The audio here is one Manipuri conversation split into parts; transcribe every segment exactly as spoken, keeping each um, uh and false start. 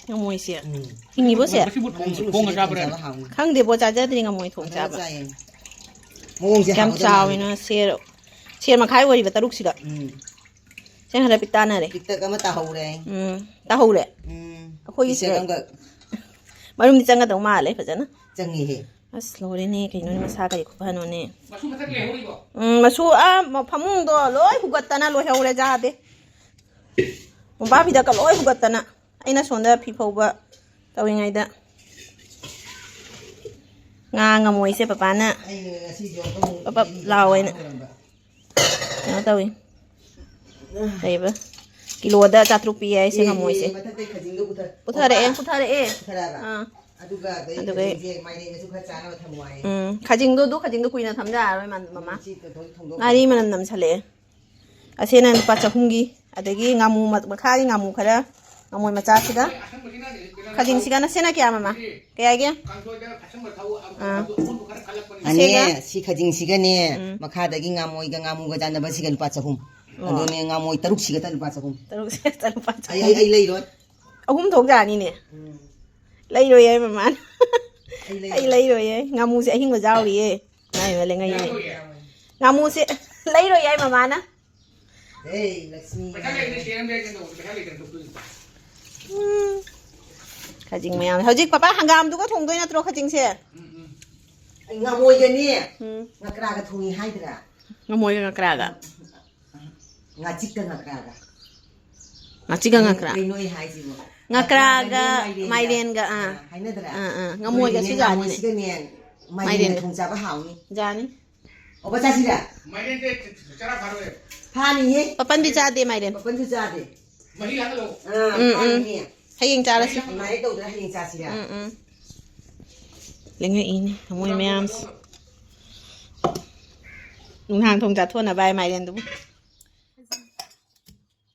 ꯉꯥꯃꯣꯏꯁꯦ꯫ ꯎꯝ꯫ ꯍꯤꯡꯉꯤꯕꯣ ꯁꯦ? ꯃꯁꯤꯕꯨ ꯊꯣꯡ-, ꯊꯣꯡꯉ ꯆꯥꯕ꯭ꯔꯥ? ꯈꯪꯗꯦꯕꯣ, ꯆꯥꯖꯗ꯭ꯔꯤ ꯉꯥꯃꯣꯏ ꯊꯣꯡ ꯆꯥꯕ꯫ ꯃꯑꯣꯡꯁꯦ ꯀꯌꯥꯝ ꯍꯥꯎꯒꯗꯧ ꯆꯥꯎꯋꯤꯅꯣ? ꯃꯥꯜꯂꯦ꯫ ꯁꯦꯔ, ꯁꯦꯔ ꯃꯈꯥꯏ ꯑꯣꯏꯔꯤꯕ ꯇꯔꯨꯛꯁꯤꯗ꯫ ꯎꯝ꯫ ꯁꯦ ꯈꯔ ꯄꯤꯛ ꯇꯥꯅꯔꯦ꯫ ꯄꯤꯛꯇꯛ ꯑꯃ ꯇꯥꯍꯧꯔꯦ꯫ ꯎꯝ, ꯇꯥꯍꯧꯔꯦ꯫ ꯎꯝ꯫ ꯑꯩꯈꯣꯏꯒꯤ ꯄꯤꯛꯇꯛ ꯁꯤꯗ ꯑꯃꯒ ꯃꯔꯨꯝꯗꯤ ꯆꯪꯒꯗꯧ ꯃꯥꯜꯂꯦ ꯐꯖꯅ꯫ ꯆꯪꯉꯤꯍꯦ꯫ ꯑꯁ, ꯂꯣꯏꯔꯦꯅꯦ, ꯀꯩꯅꯣꯅꯦ, ꯃꯁꯥ ꯀꯔꯤ ꯈꯨꯐꯅꯣꯅꯦ꯫ ꯃꯁꯨ ꯃꯊꯛ ꯂꯩꯍꯧꯔꯤꯕꯣ? ꯎꯝ, ꯃꯁꯨ, ꯑꯥ, ꯃ-, ꯐꯃꯨꯡꯗꯣ ꯂꯣꯏ ꯍꯨꯒꯠꯇꯅ ꯂꯣꯏꯍꯧꯔꯦ, ꯖꯥꯗꯦ꯫ ꯃꯣꯝꯄꯥꯛ ꯐꯤꯗꯛꯀ ꯂꯣꯏ ꯍꯨꯒꯠꯇꯅ꯫ ꯑꯩꯅ ꯁꯣꯝꯗ ꯐꯤ ꯐꯧꯕ ꯇꯧꯔꯤꯉꯩꯗ ꯉꯥ ꯉꯝꯃꯣꯏꯁꯦ ꯄꯄꯥꯅ ꯑꯩꯅ ꯉꯁꯤꯁꯨ ꯑꯃꯨꯛ ꯄꯞ ꯄꯞ ꯂꯥꯎꯋꯦꯅ꯫ ꯀꯩꯅꯣ ꯇꯧꯏ꯫ ꯀꯩꯕ? ꯀꯤꯂꯣꯗ ꯆꯥꯇ꯭ꯔꯨꯛ ꯄꯤ ꯍꯥꯏꯁꯦ ꯑꯦ, ꯉꯝꯃꯣꯏꯁꯦ꯫ ꯑꯦ, ꯃꯊꯛꯇꯩ ꯈꯥꯖꯤꯡꯗꯣ ꯄꯨꯊ-, ꯄꯨꯊꯔꯛꯑꯦ, ꯑꯣ, ꯄꯨꯊꯔꯛꯑꯦ꯫ ꯄꯨꯊꯔꯛꯑꯕ? ꯑꯥ꯫ ꯑꯗꯨꯒ ꯑꯗꯩ ꯑꯗꯨꯒ ꯈꯥꯖꯤꯡꯁꯦ ꯃꯥꯏꯔꯦꯟꯒꯁꯨ ꯈꯔ ꯆꯥꯅꯕ ꯊꯝꯃꯣ ꯍꯥꯏꯌꯦ꯫ ꯎꯝ, ꯈꯥꯖꯤꯡꯗꯣ, ꯑꯗꯨ ꯈꯥꯖꯤꯡꯗꯣ ꯀꯨꯏꯅ ꯊꯝ ꯌꯥꯔꯔꯣꯏ, ꯃꯥ-, ꯃꯃꯥ꯫ ꯁꯤ ꯊꯣꯡ-, ꯊꯣꯡꯗꯣꯛꯈ꯭ꯔꯣ꯫ ꯉꯥꯔꯤ ꯃꯅꯝ ꯅꯝꯁꯜꯂꯛꯑꯦ꯫ ꯑꯁꯤꯅ ꯂꯨꯄꯥ ꯆꯍꯨꯝꯒꯤ, ꯑꯗꯒꯤ ꯉꯥꯃꯨ ꯃ-, ꯃꯈꯥꯒꯤ ꯉꯥꯃꯨ ꯈꯔ, ꯉꯥꯃꯣꯏ ꯃꯆꯥꯁꯤꯒ, ꯈꯥꯖꯤꯡꯁꯤꯒꯅ, ꯁꯤꯅ ꯀꯌꯥ, ꯃꯃꯥ? ꯀꯌꯥꯒꯤ? ꯑꯥ꯫ ꯑꯅꯦ, ꯑꯁꯤꯒ? ꯁꯤ ꯈꯥꯖꯤꯡꯁꯤꯒꯅꯦ, ꯎꯝ꯫ ꯃꯈꯥꯗꯒꯤ ꯉꯥꯃꯣꯏꯒ ꯉꯥꯃꯨꯒ ꯆꯥꯟꯅꯕ ꯁꯤꯒ ꯂꯨꯄꯥ ꯆꯍꯨꯝ꯫ ꯑꯣ꯫ ꯑꯗꯨꯅꯦ, ꯉꯥꯃꯣꯏ ꯇꯔꯨꯛꯁꯤꯒꯇ ꯂꯨꯄꯥ ꯆꯍꯨꯝ꯫ ꯇꯔꯨꯛꯁꯤꯒꯇ ꯂꯨꯄꯥ ꯆꯍꯨꯝ꯫ ꯑꯩ, ꯑꯩ, ꯑꯩ ꯂꯩꯔꯣꯏ꯫ ꯑꯍꯨꯝ ꯊꯣꯛ ꯌꯥꯅꯤꯅꯦ꯫ ꯎꯝ꯫ ꯂꯩꯔꯣꯏ ꯍꯥꯏ ꯃꯃꯥꯅ꯫ ꯑꯩ ꯂꯩꯔꯣꯏ꯫ ꯑꯩ ꯂꯩꯔꯣꯏ ꯍꯥꯏ꯫ ꯉꯥꯃꯨꯁꯦ ꯑꯍꯤꯡꯕ ꯌꯥꯎꯔꯤꯌꯦ꯫ ꯉꯥꯏ ꯂꯩꯉꯩꯅꯦ꯫ ꯌꯥꯎꯔꯣꯏ, ꯌꯥꯎꯔꯣꯏ꯫ ꯉꯥꯃꯨꯁꯦ ꯂꯩꯔꯣꯏ ꯍꯥꯏ ꯃꯃꯥꯅ꯫ ꯍꯦ, ꯂꯛꯁꯃꯤ꯫ ꯄꯩꯁꯥ ꯂꯩꯔꯗꯤ ꯆꯦꯔꯪ ꯂꯩꯔꯒꯦ ꯇꯧꯕꯅꯤ, ꯄꯩꯁꯥ ꯂꯩꯇꯅ ꯇꯣꯛꯇꯣꯏꯅꯤ꯫ ꯎꯝ꯫ ꯈꯥꯖꯤꯡ ꯃꯌꯥꯝ꯫ ꯍꯧꯖꯤꯛ ꯄꯄꯥ ꯍꯪꯒꯥꯝꯗꯨꯒ ꯊꯣꯡꯗꯣꯏ ꯅꯠꯇ꯭ꯔꯣ ꯈꯥꯖꯤꯡꯁꯦ? ꯎꯝ, ꯎꯝ꯫ ꯑꯩ ꯉꯥꯃꯣꯏꯒꯅꯦ, ꯎꯝ꯫ ꯉꯀ꯭ꯔꯥꯒ ꯊꯣꯡꯉꯤ ꯍꯥꯏꯗ꯭ꯔꯥ? ꯉꯥꯃꯣꯏꯒ ꯉꯀ꯭ꯔꯥꯒ? ꯉꯥꯆꯤꯛꯀ ꯉꯀ꯭ꯔꯥꯒ꯫ ꯉꯥꯆꯤꯛꯀ ꯉꯀ꯭ꯔꯥ? ꯀꯩꯅꯣ ꯑꯩ ꯍꯥꯏꯁꯤꯕꯣ? ꯉꯀ꯭ꯔꯥꯒ ꯉꯀ꯭ꯔꯥꯒꯅꯦ ꯃꯥꯏꯔꯦꯟꯒ꯫ ꯃꯥꯏꯔꯦꯟꯒ, ꯑꯥ꯫ ꯑꯥ, ꯍꯥꯏꯅꯗ꯭ꯔꯥ? ꯑꯥ, ꯑꯥ꯫ ꯉꯥꯃꯣꯏꯒꯁꯨ ꯑꯗꯨꯒꯤꯅꯦ ꯌꯥꯅꯤꯅꯦ꯫ ꯉꯥꯃꯣꯏꯁꯤꯒꯅꯦ ꯃꯥꯏꯔꯦꯟ ꯃꯥꯏꯔꯦꯟ꯫ ꯊꯣꯡ ꯆꯥꯕ ꯍꯥꯎꯅꯤ꯫ ꯌꯥꯅꯤ꯫ ꯑꯣ, ꯆꯥꯁꯤꯔꯥ? ꯃꯥꯏꯔꯦꯟꯁꯦ ꯆꯔꯥ ꯐꯥꯔꯣꯏ꯫ ꯐꯥꯅꯤꯌꯦ꯫ ꯄꯄꯟꯗꯤ ꯆꯥꯗꯦ ꯃꯥꯏꯔꯦꯟ꯫ ꯄꯄꯟꯁꯨ ꯆꯥꯗꯦ꯫ ꯃꯍꯤ ꯍꯥꯞꯍꯜꯂꯣ꯫ ꯑꯥ, ꯎꯝ, ꯎꯝ꯫ ꯐꯥꯅꯤꯌꯦ꯫ ꯍꯌꯦꯡ ꯆꯥꯔꯁꯤ꯫ ꯑꯗꯨꯃꯥꯏꯅ ꯇꯧꯗꯅ ꯍꯌꯦꯡ ꯆꯥꯁꯤꯔꯥ? ꯎꯝ, ꯎꯝ꯫ ꯂꯦꯡꯉꯛꯏꯅꯦ ꯃꯣꯏ ꯃꯌꯥꯝꯁꯦ꯫ ꯅꯨꯡꯗꯥꯡ ꯊꯣꯡ ꯆꯥꯊꯣꯛꯅꯕ ꯍꯥꯏ ꯃꯥꯏꯔꯦꯟꯗꯨꯕꯨ꯫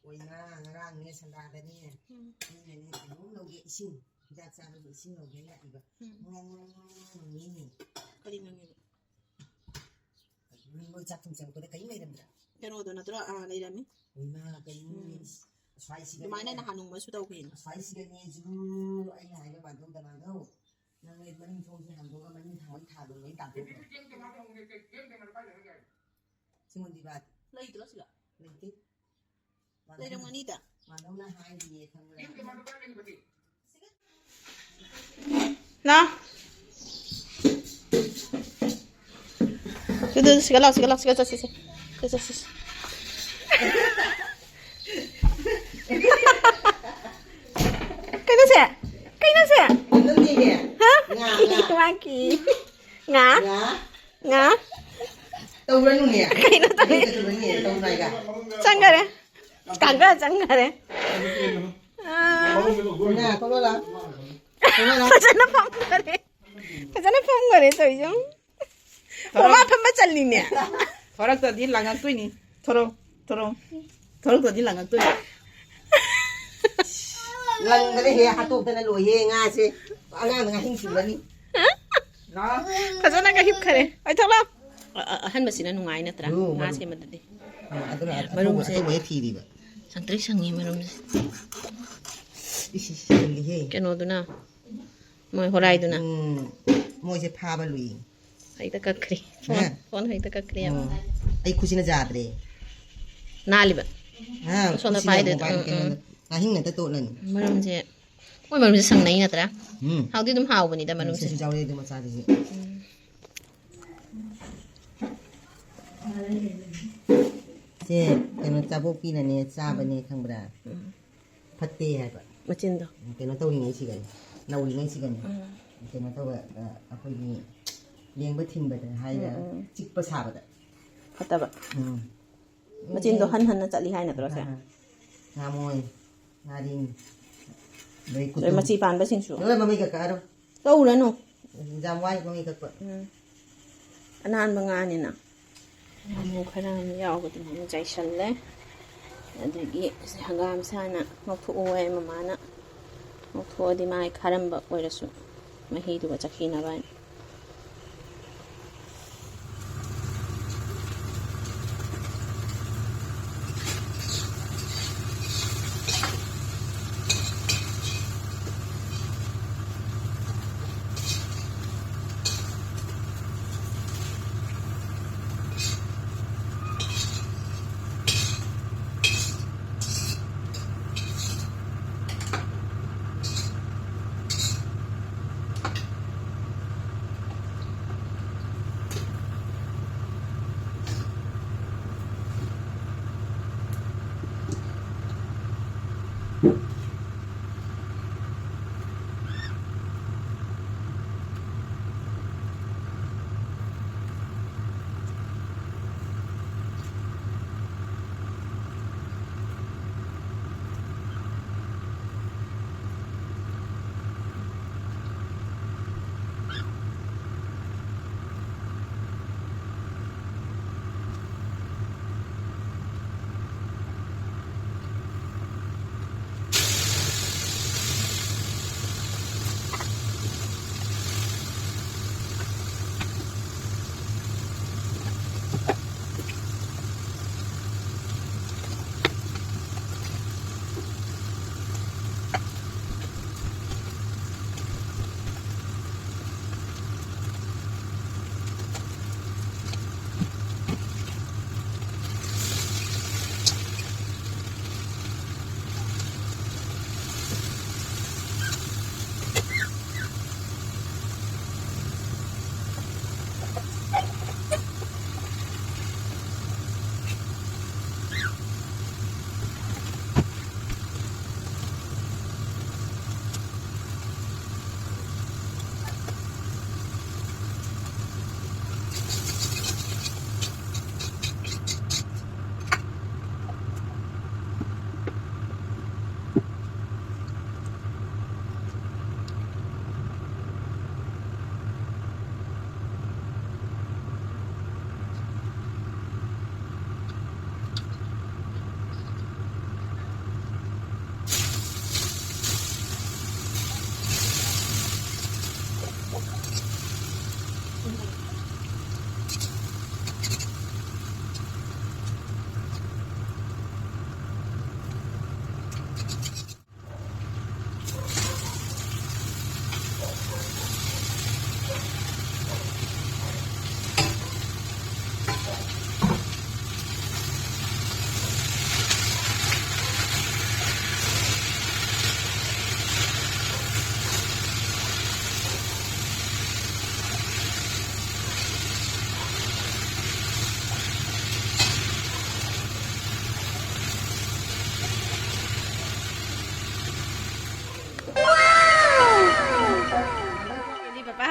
ꯑꯣꯏꯃꯥ, ꯉꯔꯥꯡꯅꯦ ꯁꯟꯗꯥꯗꯅꯦ꯫ ꯎꯝ꯫ ꯑꯩꯅꯅꯦ ꯀꯩꯅꯣꯝ ꯂꯧꯒꯦ, ꯏꯁꯤꯡ꯫ ꯍꯤꯗꯥꯛ ꯆꯥꯕꯒꯤ ꯏꯁꯤꯡ ꯂꯧꯒꯦ ꯂꯥꯛꯏꯕ꯫ ꯎꯝ꯫ ꯉꯣꯡ, ꯉꯣꯡ, ꯉꯣꯡ, ꯉꯣꯡ ꯅꯤꯡꯉꯤ꯫ ꯀꯔꯤ ꯉꯪꯉꯤꯕ? ꯃꯤ ꯃꯣꯏ ꯆꯥꯛ ꯊꯣꯡ ꯆꯪꯉꯛꯄꯗ ꯀꯔꯤꯝ ꯂꯩꯔꯝꯗ꯭ꯔꯥ? ꯀꯩꯅꯣꯗꯣ ꯅꯠꯇ꯭ꯔꯣ? ꯑꯥ, ꯂꯩꯔꯝꯃꯤ꯫ ꯏꯃꯥ, ꯀꯩꯅꯣ ꯎꯝ꯫ ꯏꯁ-, ꯁ꯭ꯋꯥꯏꯁꯤꯒꯅꯦ, ꯑꯗꯨꯃꯥꯏꯅ ꯅꯍꯥꯟ ꯅꯣꯡꯃꯁꯨ ꯇꯧꯈꯤꯅꯦ꯫ ꯁ꯭ꯋꯥꯏꯁꯤꯒꯅꯦ ꯖꯨꯔꯨ, ꯑꯩꯅ ꯍꯥꯏꯕ ꯃꯥꯟꯗꯧ ꯗꯃꯥꯟꯗꯧ꯫ ꯅꯪ ꯃꯅꯤꯡ ꯊꯣꯡꯁꯦ ꯍꯥꯡꯗꯣꯛꯑꯒ ꯃꯅꯤꯡ ꯊꯪꯕꯒꯤ ꯊꯥꯗꯣ ꯂꯣꯏ ꯇꯥꯟꯊꯣꯛꯈ꯭ꯔꯣ꯫ ꯁꯤꯃꯣꯟꯗꯤ ꯕꯥꯠ ꯂꯩꯇ꯭ꯔꯣ ꯁꯤꯗ? ꯂꯩꯇꯦ꯫ ꯂꯩꯔꯝꯒꯅꯤꯗ꯫ ꯃꯥꯟꯗꯧꯅ ꯍꯥꯏꯔꯤꯌꯦ ꯈꯪꯕ꯭ꯔꯥ? ꯂꯥ꯫ ꯁꯤꯗ, ꯁꯤꯒ ꯂꯥꯎ, ꯁꯤꯒ ꯂꯥꯎ, ꯁꯤꯒ ꯆꯠꯁꯤ, ꯁꯤ꯫ ꯁꯤ, ꯆꯠꯁꯤ, ꯁꯤ꯫ ꯀꯩꯅꯣꯁꯦ? ꯀꯩꯅꯣꯁꯦ? ꯅꯠꯇꯦꯅꯦ꯫ ꯍꯥ? ꯉꯥ, ꯉꯥ꯫ ꯃꯥꯒꯤ꯫ ꯉꯥ? ꯉꯥ꯫ ꯉꯥ? ꯇꯧꯔꯅꯨꯅꯦ꯫ ꯀꯩꯅꯣ ꯇꯧꯔꯤ? ꯇꯧꯔꯅꯨꯅꯦ, ꯇꯧꯔꯅꯨ ꯍꯥꯏꯒ꯫ ꯆꯪꯈꯔꯦ꯫ ꯀꯥꯡꯒ ꯆꯪꯈꯔꯦ꯫ ꯑꯥ꯫ ꯉꯥ, ꯊꯣꯛꯂꯛꯑꯣ ꯂꯥꯎ꯫ ꯊꯣꯛꯂꯛꯑꯣ ꯂꯥꯎ꯫ ꯐꯖꯅ ꯐꯝꯈꯔꯦ꯫ ꯐꯖꯅ ꯐꯝꯈꯔꯦ ꯇꯧꯔꯤꯁꯦ꯫ ꯊꯣꯔꯛ-, ꯃꯃꯥ ꯐꯝꯕ ꯆꯜꯂꯤꯅꯦ꯫ ꯊꯣꯔꯛꯇ꯭ꯔꯗꯤ ꯂꯪꯉꯛꯇꯣꯏꯅꯤ꯫ ꯊꯣꯔꯛ, ꯊꯣꯔꯛ꯫ ꯊꯣꯔꯛꯇ꯭ꯔꯗꯤ ꯂꯪꯉꯛꯇꯣꯏꯅꯤ꯫ ꯂꯪꯗꯅ ꯍꯦꯛ ꯍꯥꯠꯇꯣꯛꯇꯅ ꯂꯣꯏꯍꯦ ꯉꯥꯁꯦ꯫ ꯑꯉꯥꯡꯗ ꯉꯥꯍꯤꯡ ꯆꯨꯔꯅꯤ꯫ ꯐꯖꯅꯒ ꯍꯤꯞꯈꯔꯦ꯫ ꯑꯩ ꯊꯣꯛꯂꯛꯑꯣ꯫ ꯑ-, ꯑ-, ꯑꯍꯟꯕꯁꯤꯅ ꯅꯨꯡꯉꯥꯏ ꯅꯠꯇ꯭ꯔꯥ? ꯎꯝ, ꯉꯥ ꯃꯔꯨꯝ꯫ ꯁꯦꯝꯕꯗꯗꯤ꯫ ꯑ, ꯑꯗꯨꯅ ꯑꯇꯧꯕ, ꯃꯔꯨꯝꯁꯦ ꯑꯇꯧꯕ ꯍꯦꯛ ꯊꯤꯔꯤꯕ꯫ ꯁꯪꯇ꯭ꯔꯤꯛ ꯁꯪꯉꯤ ꯃꯔꯨꯝꯁꯦ꯫ ꯏꯁ, ꯏꯁ, ꯁꯪꯉꯤꯍꯦ꯫ ꯀꯩꯅꯣꯗꯨꯅ, ꯃꯣꯏ ꯍꯣꯔꯥꯏꯗꯨꯅ꯫ ꯎꯝ, ꯃꯣꯏꯁꯦ ꯐꯥꯕ ꯂꯨꯏ꯫ ꯍꯦꯛꯇ ꯀꯛꯈ꯭ꯔꯦ꯫ ꯐꯣꯟ, ꯍꯥ? ꯐꯣꯟ ꯍꯦꯛꯇ ꯀꯛꯈ꯭ꯔꯦ ꯌꯥꯝ꯫ ꯎꯝ꯫ ꯑꯩ ꯈꯨꯠꯁꯤꯅ ꯌꯥꯗ꯭ꯔꯦ꯫ ꯅꯥꯜꯂꯤꯕ꯫ ꯍꯥ, ꯁꯣꯝꯗ ꯈꯨꯠꯁꯤꯅ ꯄꯥꯏꯗꯣꯏ-, mobile ꯎꯝ, ꯎꯝ꯫ ꯀꯩꯅꯣꯗ ꯉꯥꯍꯤꯡ ꯍꯦꯛꯇ ꯇꯣꯠꯂꯅꯤ꯫ ꯃꯔꯨꯝꯁꯦ, ꯃꯣꯏ ꯃꯔꯨꯝꯁꯦ ꯁꯪꯅꯩ ꯅꯠꯇ꯭ꯔꯥ? ꯎꯝ꯫ ꯍꯥꯎꯗꯤ ꯑꯗꯨꯝ ꯍꯥꯎꯕꯅꯤꯗ ꯃꯔꯨꯝꯁꯦ꯫ ꯁꯤꯁꯨ ꯌꯥꯎꯔꯛꯑꯦ ꯑꯗꯨ ꯃꯆꯥꯗꯨꯁꯨ꯫ ꯎꯝ꯫ ꯁꯦ, ꯀꯩꯅꯣ, ꯆꯥꯕꯣꯛꯄꯤꯅꯅꯦ, ꯆꯥꯕꯅꯦ, ꯈꯪꯕ꯭ꯔꯥ? ꯎꯝ꯫ ꯐꯠꯇꯦ ꯍꯥꯏꯕ꯫ ꯃꯆꯤꯟꯗꯣ꯫ ꯀꯩꯅꯣ ꯇꯧꯔꯤꯉꯩꯁꯤꯒꯅꯤ, ꯅꯧꯔꯤꯉꯩꯁꯤꯒꯅꯤ꯫ ꯎꯝ꯫ ꯀꯩꯅꯣ ꯇꯧꯕ, ꯑ, ꯑꯩꯈꯣꯏꯒꯤ ꯂꯦꯡꯕ ꯊꯤꯟꯕꯗ ꯍꯥꯏꯔ ꯎꯝ, ꯎꯝ꯫ ꯆꯤꯛꯄ ꯁꯥꯕꯗ꯫ ꯐꯠꯇꯕ꯫ ꯎꯝ꯫ ꯃꯆꯤꯟꯗꯣ ꯍꯟ ꯍꯟꯅ ꯆꯠꯂꯤ ꯍꯥꯏ ꯅꯠꯇ꯭ꯔꯣ ꯁꯦ? ꯑ, ꯉꯥꯃꯣꯏ, ꯉꯥꯔꯤꯡ, ꯑꯗꯩ ꯑꯗꯩ ꯀꯨꯇꯨꯝ꯫ ꯃꯆꯤ ꯄꯥꯟꯕꯁꯤꯡꯁꯨ꯫ ꯂꯣꯏ ꯃꯃꯩ ꯀꯛꯑꯔꯣꯏ꯫ ꯀꯛꯎꯔꯅꯨ꯫ ꯌꯥꯝ ꯋꯥꯏ ꯃꯃꯩ ꯀꯛꯄ꯫ ꯎꯝ꯫ ꯑꯅꯥꯟꯕ ꯉꯥꯅꯤꯅ꯫ ꯉꯥꯃꯨ ꯈꯔ ꯑꯃ ꯌꯥꯎꯕꯗꯨꯅ ꯑꯃꯨꯛ ꯆꯥꯏꯁꯜꯂꯦ꯫ ꯑꯗꯒꯤ ꯁꯤ ꯍꯪꯒꯥꯝ ꯁꯥꯅ ꯉꯧꯊꯣꯛꯑꯣ ꯍꯥꯏ ꯃꯃꯥꯅ꯫ ꯉꯧꯊꯣꯛꯑꯗꯤ ꯃꯥꯒꯤ ꯈꯥꯔꯝꯕ ꯑꯣꯏꯔꯁꯨ ꯃꯍꯤꯗꯨꯒ ꯆꯠꯈꯤꯅꯕ ꯍꯥꯏꯅ꯫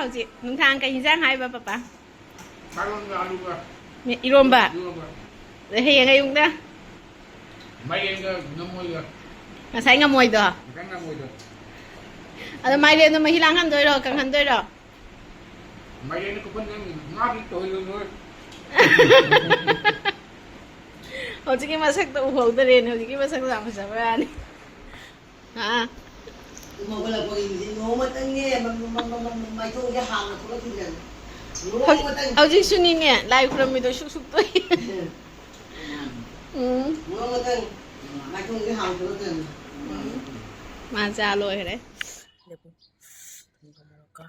ꯍꯧꯖꯤꯛ ꯅꯨꯡꯗꯥꯡ ꯀꯩ ꯍꯤꯟꯖꯥꯡ ꯍꯥꯏꯕ, ꯄꯄꯥ? ꯃꯥꯏꯔꯣꯟꯒ ꯑꯂꯨꯒ꯫ ꯃꯤ-, ꯏꯔꯣꯝꯕ? ꯏꯔꯣꯝꯕ꯫ ꯑꯗꯩ ꯍꯌꯦꯡ ꯑꯌꯨꯛꯅ? ꯃꯥꯏꯔꯦꯟꯒ ꯉꯝꯃꯣꯏꯒ꯫ ꯉꯁꯥꯏ ꯉꯝꯃꯣꯏꯗꯣ? ꯉꯁꯥꯏ ꯉꯝꯃꯣꯏꯗꯣ꯫ ꯑꯗꯣ ꯃꯥꯏꯔꯦꯟꯗꯣ ꯃꯍꯤ ꯂꯥꯡꯍꯟꯗꯣꯏꯔꯣ, ꯀꯪꯍꯟꯗꯣꯏꯔꯣ? ꯃꯥꯏꯔꯦꯟꯗ ꯀꯨꯞꯐꯟꯗꯣꯏꯅꯤ, ꯉꯥꯗꯤ ꯇꯧꯍꯜꯂꯣꯏ꯫ ꯍꯧꯖꯤꯛꯀꯤ ꯃꯁꯛꯇꯣ ꯎꯍꯧꯗꯔꯦꯅꯦ, ꯍꯧꯖꯤꯛꯀꯤ ꯃꯁꯛꯇꯣ ꯌꯥꯝ ꯐꯖꯕ ꯋꯥꯅꯤ꯫ ꯑꯥ꯫ ꯇꯨꯝ ꯍꯧꯒꯠꯂꯛꯄꯒꯤ ꯅꯨꯡꯊꯤꯜ ꯅꯣꯡꯃꯇꯪꯅꯦ, ꯃ-, ꯃ-, ꯃ-, ꯃ-, ꯃ-, ꯃꯥꯏꯊꯣꯡꯁꯦ ꯍꯥꯡꯅ ꯊꯣꯛꯂꯛꯈꯤꯗ꯭ꯔꯦ꯫ ꯍꯧꯖꯤꯛ-, ꯅꯣꯡꯃꯇꯪ꯫ ꯍꯧꯖꯤꯛꯁꯨꯅꯤꯅꯦ, ꯂꯥꯏ ꯈꯨꯔꯝꯃꯤꯗꯣ ꯁꯨꯛ ꯁꯨꯛ ꯇꯣꯛꯏ꯫ ꯎꯝ꯫ ꯅꯣꯡꯃꯇꯪ ꯃꯥꯏꯊꯣꯡꯁꯦ ꯍꯥꯡꯅ ꯊꯣꯛꯂꯛꯇ꯭ꯔꯦ꯫ ꯎꯝ꯫ ꯃꯥ ꯆꯥ ꯂꯣꯏꯈ꯭ꯔꯦ꯫ ꯂꯦꯕꯨ꯫ ꯊꯨꯝꯒ ꯃꯣꯔꯣꯛꯀ꯫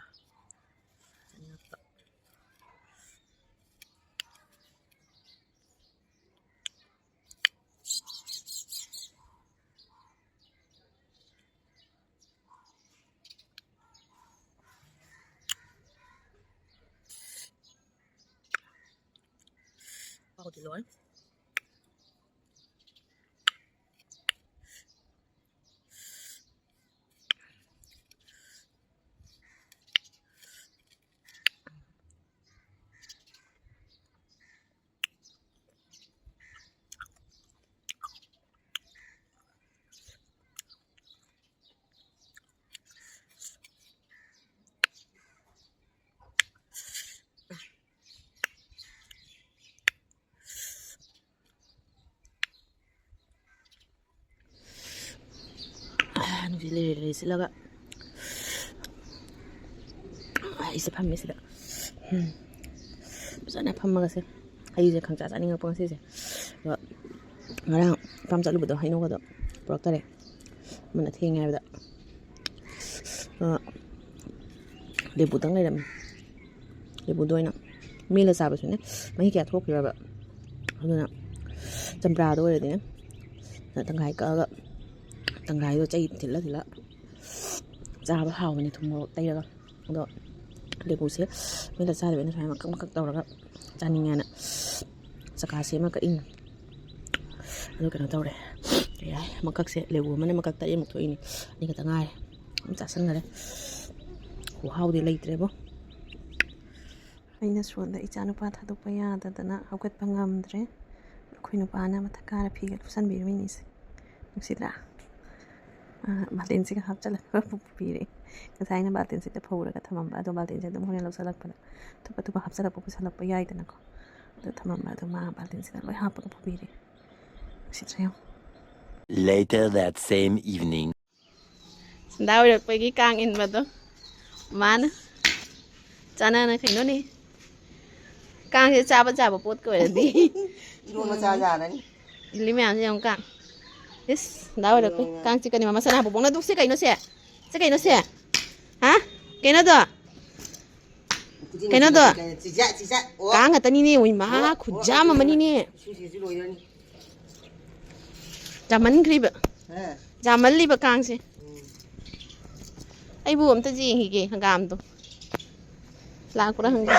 ꯍꯥꯎꯗꯤ ꯂꯣꯏ꯫ ꯅꯨꯡꯁꯤꯠ ꯂꯤꯔꯤ ꯂꯤꯔꯤ ꯁꯤꯠꯂꯒ ꯑꯩꯁꯦ ꯐꯝꯃꯤ ꯁꯤꯗ꯫ ꯎꯝ꯫ ꯐꯖꯅ ꯐꯝꯃꯒꯁꯦ ꯍꯩꯁꯦ ꯈꯪꯆꯥ ꯆꯥꯅꯤꯡꯉꯛꯄ ꯉꯁꯤꯁꯦ꯫ ꯑꯗꯣ ꯉꯔꯥꯡ ꯐꯥꯝ ꯆꯠꯂꯨꯕꯗꯣ ꯍꯩꯅꯧꯒꯗꯣ ꯄꯨꯔꯛꯇꯔꯦ꯫ ꯑꯃꯅ ꯊꯦꯡꯉꯦ ꯍꯥꯏꯕꯗ꯫ ꯑ, ꯂꯦꯕꯨꯗꯪ ꯂꯩꯔꯝꯃꯤ꯫ ꯂꯦꯕꯨꯗꯣ ꯑꯣꯏꯅ ꯃꯦꯠꯂ ꯆꯥꯕꯁꯨꯅꯦ ꯃꯍꯤ ꯀꯌꯥ ꯊꯣꯛꯈꯤꯔꯣꯏꯕ꯫ ꯑꯗꯨꯅ ꯆꯝꯄ꯭ꯔꯥꯗꯣ ꯑꯣꯏꯔꯗꯤꯅꯦ ꯇꯪꯈꯥꯏ ꯀꯛꯑꯒ ꯇꯪꯈꯥꯏꯗꯣ ꯆꯩ ꯊꯤꯜꯂ ꯊꯤꯜꯂ ꯆꯥꯕ ꯍꯥꯎꯕꯅꯦ ꯊꯨꯝ ꯃꯣꯔꯣꯛ ꯇꯩꯔꯒ꯫ ꯑꯗꯣ ꯂꯦꯕꯨꯁꯦ ꯃꯦꯠꯂ ꯆꯥꯗꯕ ꯑꯩꯅ ꯁꯨꯃꯥꯏꯅ ꯃꯀꯛ ꯃꯀꯛ ꯇꯧꯔꯒ ꯆꯥꯅꯤꯡꯉꯦꯅ ꯆꯀꯥ ꯁꯦꯝꯃ ꯀꯛꯏꯅꯤ꯫ ꯑꯗꯨ ꯀꯩꯅꯣ ꯇꯧꯔꯦ꯫ ꯀꯩ ꯍꯥꯏ? ꯃꯀꯛꯁꯦ ꯂꯦꯕꯨ ꯑꯃꯅ ꯃꯀꯛ ꯇꯔꯦꯠꯃꯨꯛ ꯊꯣꯛꯏꯅꯤ꯫ ꯑꯅꯤ ꯈꯛꯇ ꯉꯥꯏꯔꯦ꯫ ꯑꯗꯨꯝ ꯆꯥꯁꯟꯈꯔꯦ꯫ ꯈꯨꯍꯥꯎꯗꯤ ꯂꯩꯇ꯭ꯔꯦꯕꯣ꯫ ꯑꯩꯅ ꯁꯣꯝꯗ ꯏꯆꯥ ꯅꯨꯄꯥ ꯊꯥꯗꯣꯛꯄ ꯌꯥꯗꯗꯅ ꯍꯧꯒꯠꯄ ꯉꯝꯗ꯭ꯔꯦ꯫ ꯑꯩꯈꯣꯏ ꯅꯨꯄꯥꯅ ꯃꯊꯛ ꯀꯥꯔ ꯐꯤꯒ ꯂꯧꯁꯟꯕꯤꯔꯝꯃꯤꯅꯤꯁꯦ꯫ ꯅꯨꯡꯁꯤꯗ꯭ꯔꯥ? ꯑꯥ, ꯕꯥꯜꯇꯤꯟꯁꯤꯒ ꯍꯥꯞꯆꯜꯂꯒ ꯄꯨꯕꯤꯔꯦ꯫ ꯉꯁꯥꯏ ꯑꯩꯅ ꯕꯥꯜꯇꯤꯟꯁꯤꯗ ꯐꯧꯔꯒ ꯊꯝꯃꯝꯕ, ꯑꯗꯣ ꯕꯥꯜꯇꯤꯟꯁꯦ ꯑꯗꯨꯝ ꯍꯣꯔꯦꯟ ꯂꯧꯁꯜꯂꯛꯄꯗ ꯑꯇꯣꯞ ꯑꯇꯣꯞꯄ ꯍꯥꯞꯆꯜꯂꯛꯄ ꯄꯨꯁꯜꯂꯛꯄ ꯌꯥꯏꯗꯅꯀꯣ꯫ ꯑꯗꯣ ꯊꯝꯃꯝꯕ ꯑꯗꯣ ꯃꯥ ꯕꯥꯜꯇꯤꯟꯁꯤꯗ ꯂꯣꯏ ꯍꯥꯞꯄꯒ ꯄꯨꯕꯤꯔꯦ꯫ ꯅꯨꯡꯁꯤꯗ꯭ꯔꯥ ꯌꯦꯡꯉꯨ꯫ Later that same evening. ꯁꯟꯗꯥ ꯑꯣꯏꯔꯛꯄꯒꯤ ꯀꯥꯡ ꯏꯟꯕꯗꯣ ꯃꯥꯅ ꯆꯥꯅꯅ ꯀꯩꯅꯣꯅꯦ꯫ ꯀꯥꯡꯁꯦ ꯆꯥꯕ ꯆꯥꯕ ꯄꯣꯠꯀ ꯑꯣꯏꯔꯗꯤ ꯏꯔꯣꯟꯕ ꯆꯥ ꯌꯥꯔꯅꯤ꯫ ꯏꯜꯂꯤ ꯃꯌꯥꯝꯁꯦ ꯌꯦꯡꯉꯨ ꯀꯥꯡ꯫ ꯏꯁ, ꯁꯟꯗꯥ ꯑꯣꯏꯔꯛꯄꯩ ꯀꯥꯡ ꯆꯤꯛꯀꯅꯤ ꯃꯃꯥ ꯁꯅꯥ ꯍꯧꯕꯣꯡꯅ ꯑꯗꯨ ꯁꯤ ꯀꯩꯅꯣ ꯁꯦ? ꯁꯤ ꯀꯩꯅꯣ ꯁꯦ? ꯍꯥ? ꯀꯩꯅꯣꯗꯣ? ꯀꯩꯅꯣꯗꯣ? ꯆꯤꯖꯥ, ꯆꯤꯖꯥ꯫ ꯑꯣ꯫ ꯀꯥꯡ ꯉꯥꯛꯇꯅꯤꯅꯦ, ꯎꯏ ꯃꯥ, ꯑꯣ, ꯑꯣ, ꯈꯨꯖꯥꯝ ꯑꯃꯅꯤꯅꯦ꯫ ꯏꯁꯨꯁꯤꯁꯨ ꯂꯣꯏꯔꯅꯤ꯫ ꯌꯥꯝꯃꯟꯈ꯭ꯔꯤꯕ꯫ ꯍꯥ? ꯌꯥꯝꯃꯜꯂꯤꯕ ꯀꯥꯡꯁꯦ꯫ ꯎꯝ꯫ ꯑꯩꯕꯨ ꯑꯝꯇ ꯌꯦꯡꯈꯤꯒꯦ ꯍꯪꯒꯥꯝꯗꯣ꯫ ꯂꯥꯛꯄ꯭ꯔꯥ ꯍꯪꯒꯦ꯫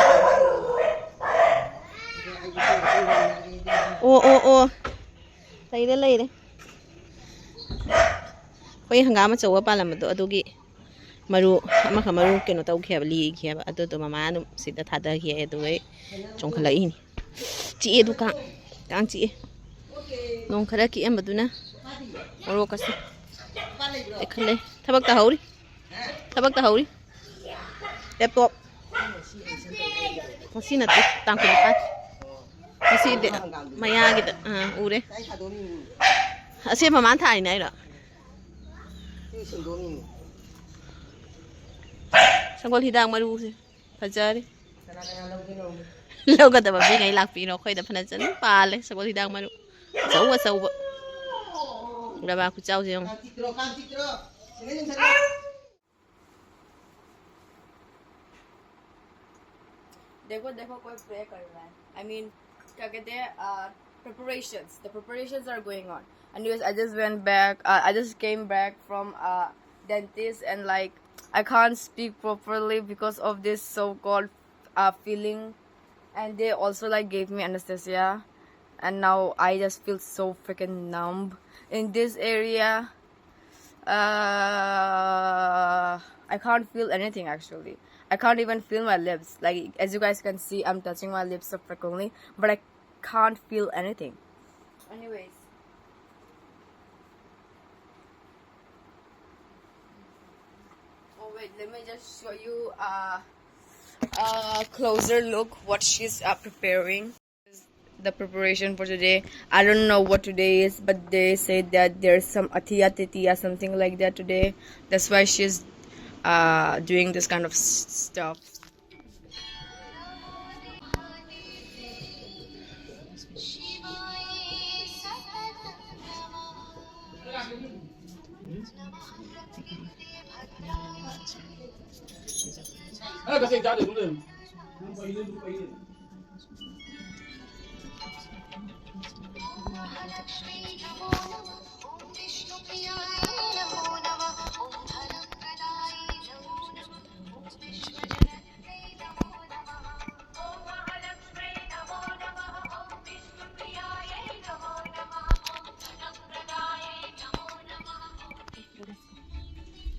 ꯑꯣ, ꯑꯣ, ꯑꯣ꯫ ꯂꯩꯔꯦ, ꯂꯩꯔꯦ꯫ ꯑꯩꯈꯣꯏ ꯍꯪꯒꯥꯝ ꯑꯆꯧꯕ ꯄꯥꯜꯂꯝꯕꯗꯣ ꯑꯗꯨꯒꯤ ꯃꯔꯨ ꯑꯃꯈꯛ ꯃꯔꯨ ꯀꯩꯅꯣ ꯇꯧꯈꯤꯑꯕ, ꯂꯤꯈꯤꯑꯕ꯫ ꯑꯗꯨꯗꯣ ꯃꯃꯥꯅ ꯑꯗꯨꯝ ꯁꯤꯗ ꯊꯥꯗꯈꯤ, ꯑꯗꯨꯒ ꯑꯩ ꯆꯣꯡꯈꯠꯂꯛꯏꯅꯤ꯫ ꯆꯤꯛꯑꯦ ꯑꯗꯨ ꯀꯥꯡ, ꯀꯥꯡ ꯆꯤꯛꯑꯦ꯫ ꯅꯣꯡ ꯈꯔ ꯈꯤꯛꯑꯝꯕꯗꯨꯅ ꯃꯣꯔꯣꯛꯀꯁꯦ ꯇꯦꯛꯈꯠꯂꯦ꯫ ꯊꯕꯛ ꯇꯧꯍꯧꯔꯤ, ꯊꯕꯛ ꯇꯧꯍꯧꯔꯤ꯫ ꯂꯦꯞꯇꯣꯞ꯫ ꯉꯁꯤ ꯅꯠꯇꯦ, ꯇꯥꯡ ꯀꯨꯟꯅꯤꯄꯥꯟ꯫ ꯉꯁꯤꯗꯤ ꯃꯌꯥꯒꯤꯗ, ꯑꯥ, ꯎꯔꯦ꯫ ꯑꯁꯦꯝꯕ ꯃꯥꯅ ꯊꯥꯔꯤꯅꯦ ꯍꯥꯏꯔꯣ? ꯁꯪꯒꯣꯜ ꯍꯤꯗꯥꯛ ꯃꯔꯨꯁꯦ ꯐꯖꯔꯦ꯫ ꯂꯧꯒꯗꯕ ꯃꯤꯉꯩ ꯂꯥꯛꯄꯤꯔꯣ, ꯑꯩꯈꯣꯏꯗ ꯐꯅ ꯆꯟ ꯄꯥꯜꯂꯦ ꯁꯪꯒꯣꯜ ꯍꯤꯗꯥꯛ ꯃꯔꯨ ꯑꯆꯧ ꯑꯆꯧꯕ꯫ ꯎꯔꯕ ꯈꯨꯆꯥꯎꯁꯦ ꯌꯦꯡꯉꯣ꯫ देखो, देखो, कोई प्रे कर रहा है। I mean, क्या कहते हैं, uh, preparations, the preparations are going on। Anyways, I just went back, uh, I just came back from, uh, dentist, and, like, I can't speak properly because of this so-called, uh, feeling, and they also, like, gave me anesthesia, and now I just feel so freaking numb in this area. Uh, I can't feel anything, actually. I can't even feel my lips. Like, as you guys can see, I'm touching my lips so frequently, but I can't feel anything. Anyways. Oh wait, let me just show you uh, a closer look what she's uh, preparing. The preparation for today. I don't know what today is, but they said that there's some Akshaya Tritiya, something like that today. That's why she's uh, doing this kind of s- stuff.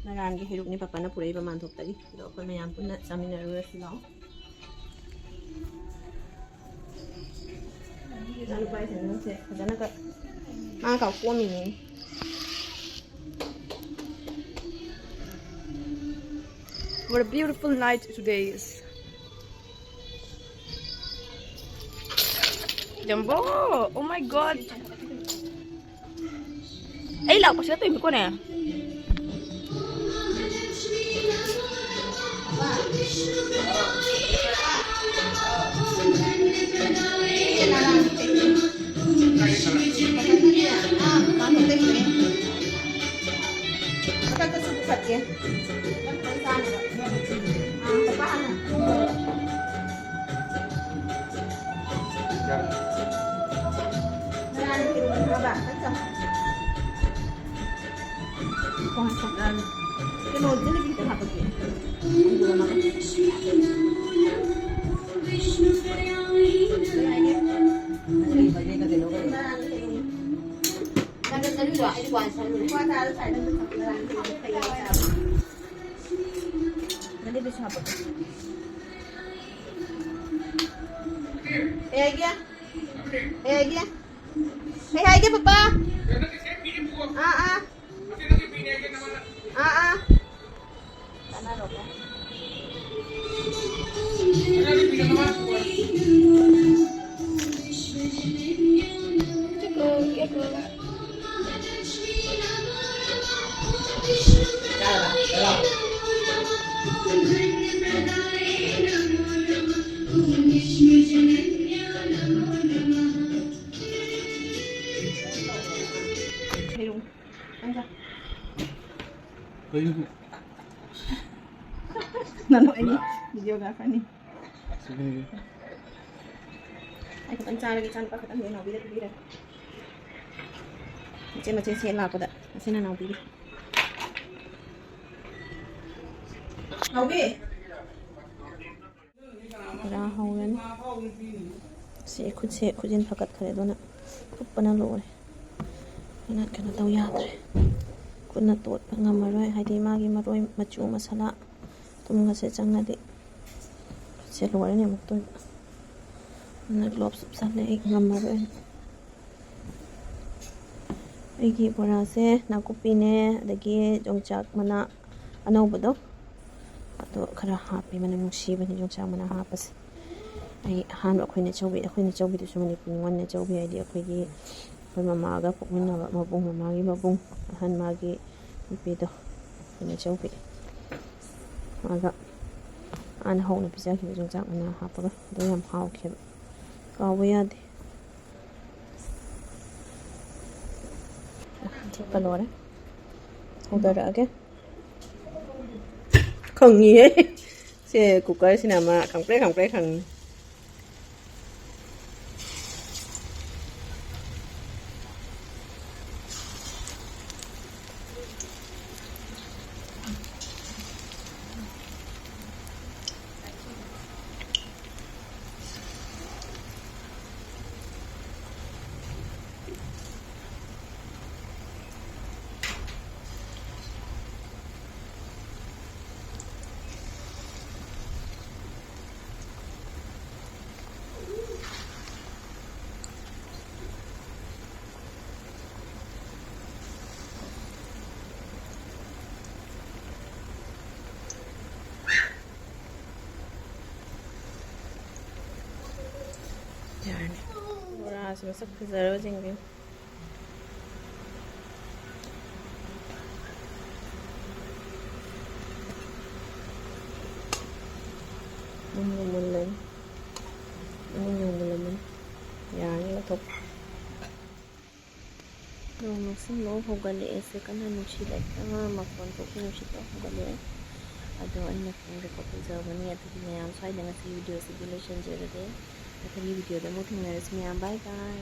ꯅꯔꯥꯟꯒꯤ ꯍꯩꯔꯨꯛꯅꯤ ꯄꯥꯄꯥꯅ ꯄꯨꯔꯛꯏꯕ ꯃꯥꯟꯊꯣꯞꯇꯒꯤ꯫ ꯑꯗꯣ ꯑꯩꯈꯣꯏ ꯃꯌꯥꯝ ꯄꯨꯟꯅ ꯆꯥꯃꯤꯟꯅꯔꯨꯔꯁꯤ ꯂꯥꯛꯑꯣ꯫ ꯏꯆꯥꯅꯨꯄꯥꯁꯤꯡꯁꯦ ꯐꯖꯅ ꯀ-, ꯃꯥ ꯀꯥꯎ ꯀꯣꯝꯃꯤꯅꯦ꯫ What a beautiful night today is. Jumbo! Oh my god! ꯑꯩ ꯂꯥꯛꯄꯁꯤꯗ ꯇꯧꯏꯅꯤꯀꯣꯅꯦ꯫ ꯃꯊꯛꯇꯁꯨ ꯄꯨꯈꯠꯀꯦ꯫ ꯑꯥ, ꯄꯄꯥ ꯍꯥꯟꯅ꯫ ꯉꯔꯥꯡꯒꯤ ꯏꯔꯣꯟꯕ ꯍꯥꯏꯕ, ꯅꯠꯇ꯭ꯔꯣ? ꯍꯣꯏ, ꯍꯣꯏ꯫ ꯀꯩꯅꯣ, ꯖꯤꯂꯤꯕꯤ ꯈꯤꯇꯪ ꯍꯥꯞꯄꯛꯀꯦ꯫ ꯉꯔꯥꯡꯒꯤ ꯀꯩꯅꯣ꯫ ꯅꯪꯅ ꯆꯠꯂꯨꯏꯗꯣ, ꯑꯩꯗꯤ ꯋꯥꯟ ꯁꯪꯉꯨꯔꯦ꯫ ꯅꯪꯒꯤ ꯄꯩꯁꯥ ꯍꯥꯞꯄꯛꯀꯦ꯫ ꯀꯩ ꯍꯥꯏꯒꯦ? ꯀꯩ ꯍꯥꯏꯒꯦ? ꯀꯩ ꯍꯥꯏꯒꯦ, ꯄꯄꯥ? ꯑꯥ, ꯑꯥ꯫ ꯑꯥ, ꯑꯥ꯫ ꯇꯥꯟꯅꯔꯣꯀꯣ꯫ ꯅꯅꯣ ꯑꯩ videographer ꯅꯤ꯫ ꯑꯩ ꯈꯤꯇꯪ ꯆꯥꯔꯒꯦ, ꯏꯆꯥꯅꯨꯄꯥ ꯈꯤꯇꯪ ꯅꯥꯎꯕꯤꯗ ꯄꯤꯕꯤꯔꯒꯦ꯫ ꯃꯆꯦ ꯃꯆꯦ ꯁꯦ ꯂꯥꯛꯄꯗ ꯃꯁꯤꯅ ꯅꯥꯎꯕꯤꯒꯤ꯫ ꯅꯥꯎꯕꯤ꯫ ꯕꯣꯔꯥ ꯍꯧꯔꯅꯤ꯫ ꯁꯤ ꯈꯨꯠꯁꯦ, ꯈꯨꯖꯤꯟ ꯐꯒꯠꯈ꯭ꯔꯦ, ꯑꯗꯨꯅ ꯀꯨꯞꯄꯅ ꯂꯣꯏꯔꯦ꯫ ꯑꯗꯨꯅ ꯀꯩꯅꯣ ꯇꯧ ꯌꯥꯗ꯭ꯔꯦ꯫ ꯈꯨꯠꯅ ꯇꯣꯠꯄ ꯉꯝꯃꯔꯣꯏ, ꯍꯥꯏꯗꯤ ꯃꯥꯒꯤ ꯃꯔꯣꯏ ꯃꯆꯨ ꯃꯁꯥꯂꯥ ꯊꯨꯝꯒꯁꯦ ꯆꯪꯉꯗꯤ ꯈꯨꯠꯁꯦ ꯂꯣꯏꯔꯅꯤ ꯑꯃꯨꯛꯇꯣꯏꯕ꯫ ꯑꯗꯨꯅ gloves ꯎꯞꯁꯜꯂꯦ, ꯑꯩ ꯉꯝꯃꯔꯣꯏ꯫ ꯑꯩꯒꯤ ꯕꯣꯔꯥꯁꯦ ꯅꯥꯀꯨꯞꯄꯤꯅꯦ, ꯑꯗꯒꯤ ꯌꯣꯡꯆꯥꯛ ꯃꯅꯥ ꯑꯅꯧꯕꯗꯣ, ꯑꯗꯣ ꯈꯔ ꯍꯥꯞꯄꯤ꯫ ꯃꯅꯝ ꯅꯨꯡꯁꯤꯕꯅꯤ ꯌꯣꯡꯆꯥꯛ ꯃꯅꯥ ꯍꯥꯞꯄꯁꯦ꯫ ꯑꯩ ꯑꯍꯥꯟꯕ ꯑꯩꯈꯣꯏꯅ ꯆꯧꯕꯤ, ꯑꯩꯈꯣꯏꯅ ꯆꯧꯕꯤꯗꯨꯁꯨ ꯃꯅꯤꯄꯨꯔ ꯅꯤꯉꯣꯜꯅ ꯆꯧꯕꯤ ꯍꯥꯏꯗꯤ ꯑꯩꯈꯣꯏꯒꯤ, ꯑꯩꯈꯣꯏ ꯃꯃꯥꯒ ꯄꯣꯛꯃꯤꯟꯅꯕ ꯃꯕꯨꯡ, ꯃꯃꯥꯒꯤ ꯃꯕꯨꯡ ꯑꯍꯟ, ꯃꯥꯒꯤ ꯅꯨꯄꯤꯗꯣ, ꯑꯩꯈꯣꯏꯅ ꯆꯧꯕꯤ꯫ ꯃꯥꯒ ꯃꯥꯅ ꯍꯧꯅ ꯄꯤꯖꯈꯤꯕ ꯌꯣꯡꯆꯥꯛ ꯃꯅꯥ ꯍꯥꯞꯄꯒ ꯑꯗꯨ ꯌꯥꯝ ꯍꯥꯎꯈꯤꯕ, ꯀꯥꯎꯕ ꯌꯥꯗꯦ꯫ ꯊꯤꯠꯄ ꯂꯣꯏꯔꯦ꯫ ꯍꯧꯗꯔꯛꯑꯒꯦ꯫ ꯈꯪꯉꯤꯍꯦ꯫ ꯁꯦ cooker ꯁꯤꯅ ꯑꯃ ꯈꯪꯄ꯭ꯔꯦꯛ ꯈꯪꯄ꯭ꯔꯦꯛ ꯈꯪꯉꯤ꯫ ꯃꯁꯛ ꯐꯖꯔꯕꯁꯤꯡꯁꯦ꯫ ꯃꯨꯟꯕꯨ ꯃꯨꯜꯂꯅꯤ꯫ ꯃꯨꯟꯕꯨ ꯃꯨꯜꯂꯝꯃꯅꯤ꯫ ꯌꯥꯔꯅꯤ ꯂꯧꯊꯣꯛꯄ꯫ ꯅꯣꯡ ꯅꯛꯁꯤꯟꯕ ꯍꯧꯒꯠꯂꯛꯑꯦ꯫ ꯁꯦ ꯀꯟꯅ ꯅꯨꯡꯁꯤꯠ ꯂꯩꯇꯅ ꯃꯈꯣꯟ ꯊꯣꯛꯄ ꯅꯨꯡꯁꯤꯠꯇꯣ ꯍꯧꯒꯠꯂꯛꯑꯦ꯫ ꯑꯗꯣ ꯑꯩꯅ ꯐꯣꯟ ꯔꯦꯀꯣꯔꯠ ꯇꯧꯖꯕꯅꯤ꯫ ꯑꯗꯨꯗꯤ ꯃꯌꯥꯝ ꯁ꯭ꯋꯥꯏꯗ ꯉꯁꯤ ꯚꯤꯗꯤꯑꯣꯁꯤꯗꯤ ꯂꯣꯏꯁꯤꯟꯖꯔꯒꯦ꯫ ꯃꯊꯪꯒꯤ ꯚꯤꯗꯤꯑꯣꯗ ꯑꯃꯨꯛ ꯊꯦꯡꯅꯔꯁꯤ ꯃꯌꯥꯝ꯫ ꯕꯥꯏ ꯕꯥꯏ꯫